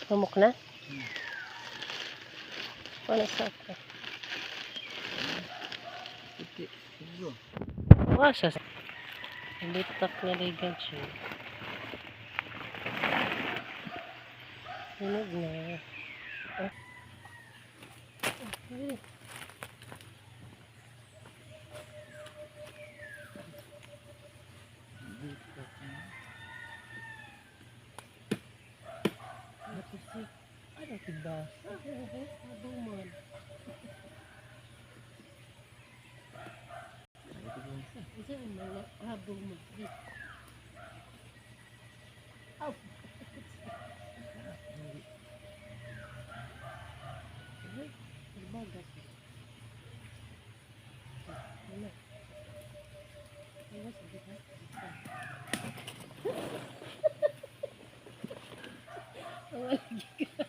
Pamok na? Wala sa ako. Puti. Siguro. Wala siya. Litak na ligad siya. Hinog na. Ah. Ah, Litak na. Napisik. Ano tibasa? Aduman. Ano tibasa? Isa ang mga aduman. Aw. Ay, bagat. Wala. Wala sa gitna. Ang alagi ka.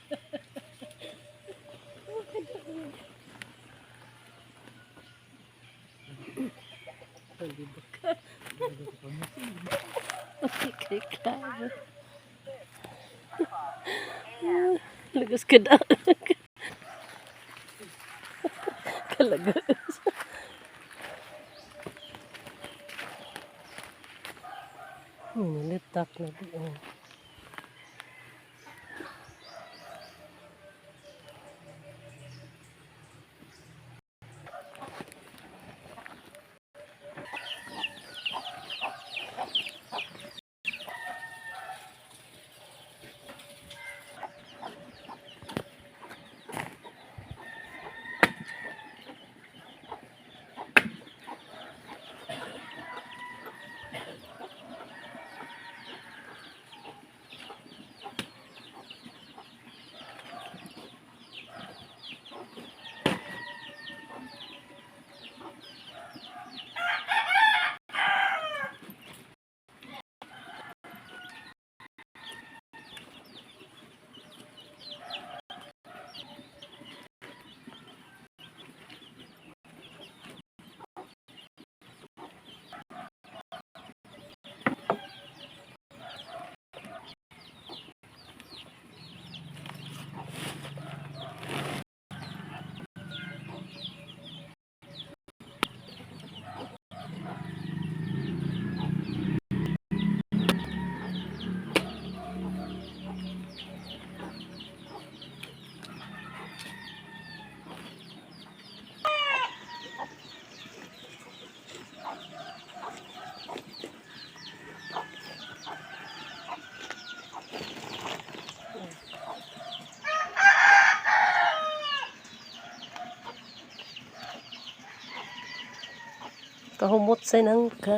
Palibak ka. Kay klaro. Lagas ka na. Kalagas. Litak na doon. Kahumot sa nangka.